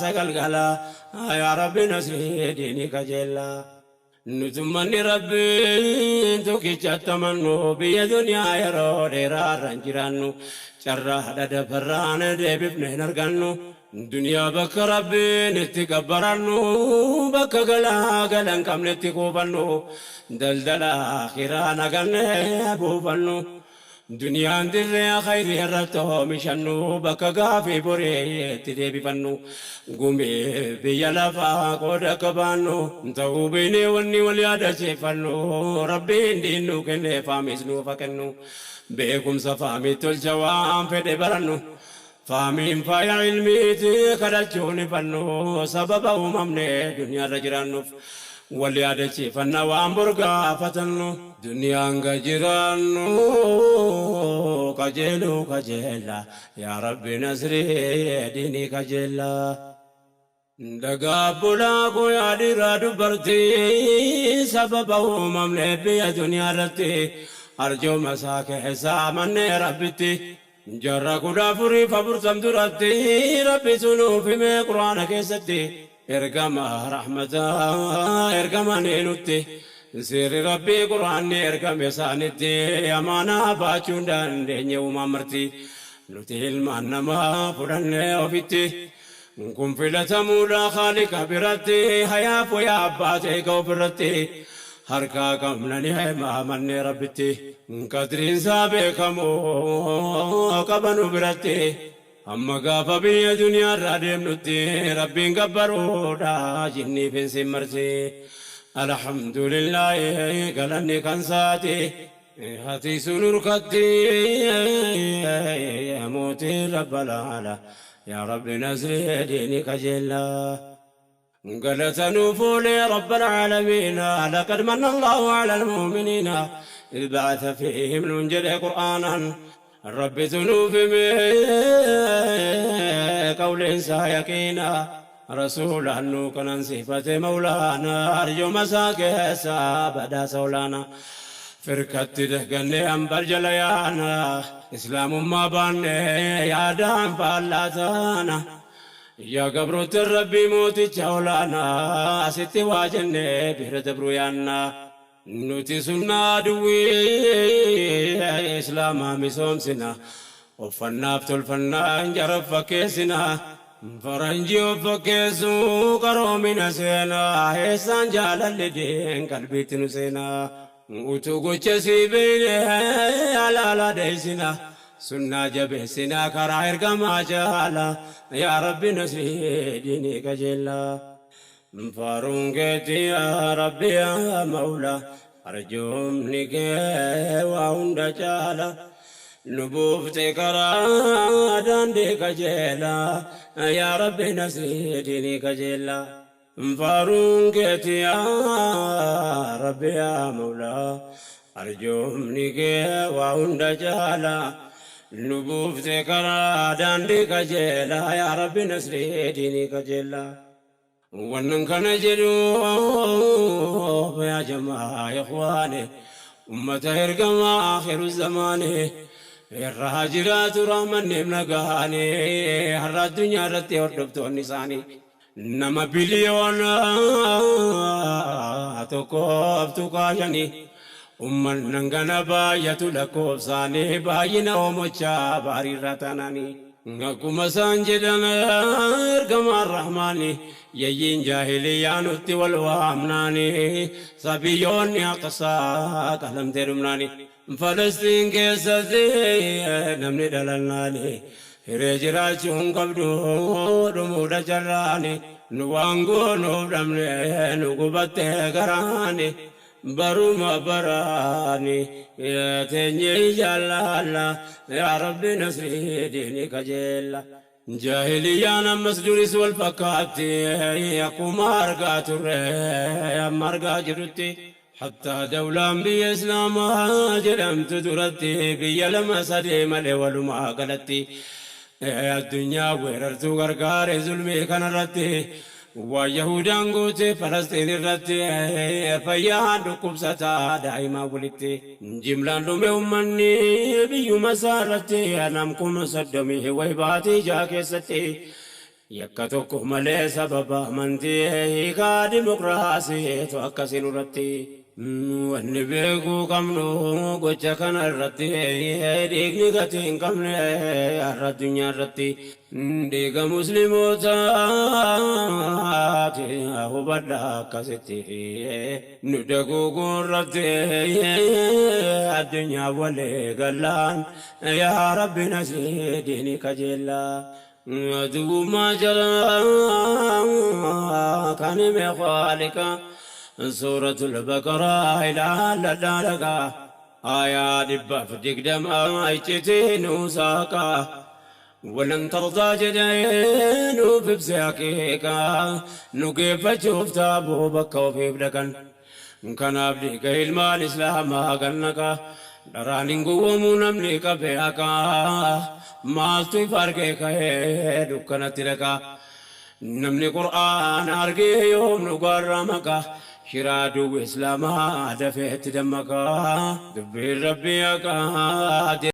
Sagal gala yaa Rabbi nasrii diinii kajeellaa. Nuti ummanni Rabbiin tokkichatti amannu biyya duniyaa yeroo dheeraa irra hin jiraannu carraa haadha dabarraan deebifne hin argannu duniyaa bakka Rabbiin itti gabbarannu bakka galaa gala hin qabnetti kuufannu daldala akhiraa nagannee buufannu. Duniyaan dirree khayrii irratti oomishannu bakka gaafii borii itti deebifannu gumii biyya lafaa qooda akka baannu ta'uu beeynee wanni wal yaadachiifannu Rabbiin diin nuu kennee faamiis nuuf haa kennu beekumsa faamii tolcha waan fedhe barannu faamiin faaya ilmiiti kadhachuun ifannu sababa uumamne duniyaarra jiraannuuf wal yaadachiifanna waan bor gaafatannu duniyaan ga jiraannu qajeeluu kajeella yaa Rabbi nasrii diinii kajeella. Dhagaa bulaa koo yaa dhiiraa dubartii sababa uumamne biyya duniyaa irratti arjooma isaa keessaa mannee Rabbitti jaarraa 1440 duratti Rabbi sunuuf himee Quraana keessatti ergama rahmataa ergamanii nutti seerri Rabbii Quraanni ergame isaanitti amaanaa baachuu hin dandeenye uumaan marti nuti ilmaan namaa fudhannee ofitti kun filatamuudha Khaaliqa biratti hayaaf wayaa abbaa ta'e ka ofirratti harkaa qabna ni himaa mannee Rabbitti qadriinsaa beekamu qabanu biratti hamma gaafa biyya duniyaarraa deemnutti Rabbiin gabbaruudha jinniif hin simmarti alhamdulillaahi galanni kan saati hati sun urkatti mootii rabbalaala yaa Rabbi nasrii diinii kajeellaa. galata nuuf oolee رب العالمين لقد من الله على المؤمنين إذ بعث فيهم nuun jedhe قرآنا ربي nuuf hime qawleensaa yaqiina rasuulaan nuu kanan sifate mawlaana arjooma isaa keessaa badhaasa olaana firkatti dehgannee hambal jala yaana islaamummaa baanne yaadaan faallaa taana yaa gabroota Rabbii mooticha olaanaa asitti waa jennee bira dabruu yaanna nuti sunnaa duwwii islaamaa misoomsina uffannaaf tolfannaan jara fakkeessina faranjii of fakkeessuu qaroomina seenaa eessaan jaalalli diin qalbiitti nu seenaa utuu gocha sii beeyne alaala dheessina sunnaa jabeessinaa karaa ergamaa jaala yaa Rabbi nasrii diinii qajeellaa. Faaruun keetii yaa Rabbi yaa Mawla arjoomni kee waa hunda caala nu buufte karaa daandii qajeelaa yaa Rabbi nasrii diinii qajeellaa. Faaruun keetii yaa Rabbi yaa Mawla arjoomni kee waa hunda caala nu buufte karaa daandii qajeelaa yaa Rabbi nasrii diinii qajeellaa. Wannan kana jedhu yaa jamaa ikhwaani ummata ergamaa akhiru zamaani irraa jiraatu rahmanneef nagaani har'a addunyaa irratti hordoftoonni isaanii nama 1.5 biliyoona ummannan kana baay'atu lakkoofsaanii baay'ina oomochaa baariirra taananii akkuma isaan jedhan ergamaan rahmaani yayyiin jaahiliyyaa nutti wal waamnaani sabiyyoonni aqsaa qalamtee dhumnaani Falastiin keessatti namni dhalannaani hiree jiraachuu hin qabdu dhumuudha carraani nu waan goonuuf dhabne nu gubattee garaani baruma baraani teenyee jaallalla yaa Rabbi nasrii diinii kajeella. Jaahiliyyaan ammas duris wal fakkaatti akkuma argaa turre amma argaa jirrutti hattaa dawlaan biyya islaamaa jedhamtu duratti biyya lama sadee malee walumaa galatti addunyaa weerartuu gargaare zulmii kanarratti waa Yahudaan goote Falastiin irratti fayyaan dhukkubsataa daa'imaa walitti jimlaan dhume ummanni biyyuma isaa irratti nam 30,000 way baatii 6 keessatti. Yakka tokko malee sababa amantii hiikaa dimokiraasiitu akkasii nurratti. Wanni beekuu qabnu gocha kana irratti dhiigni gatii hin qabne har'a addunyaa irratti dhiiga muslimootaati hubadha akkasitti nu daguuguu irratti addunyaa walii gallaan yaa Rabbi nasrii diinii kajeellaa. Aduwwummaa jalaa kan hime Khaaliqa suuratul Baqaraa ilaalladhaa dhaqaa aayaa 120 iccitii nuu saaqaa walan tardaa jedhee nuuf ibse haqiiqaa nu geeffachuuf taaboo bakka ofiif dhaqan kanaaf dhiiga ilmaan islaamaa gannaqa dharaan hin gowwoomuu namni qabe haqaa maaltu ifa argee ka'ee dukkanatti dhaqa namni qur'aana argee yoom dhugaarraa maqa shiraa duwwi islaamaa dafeetti dammaqa dubbiin rabbii haqaa.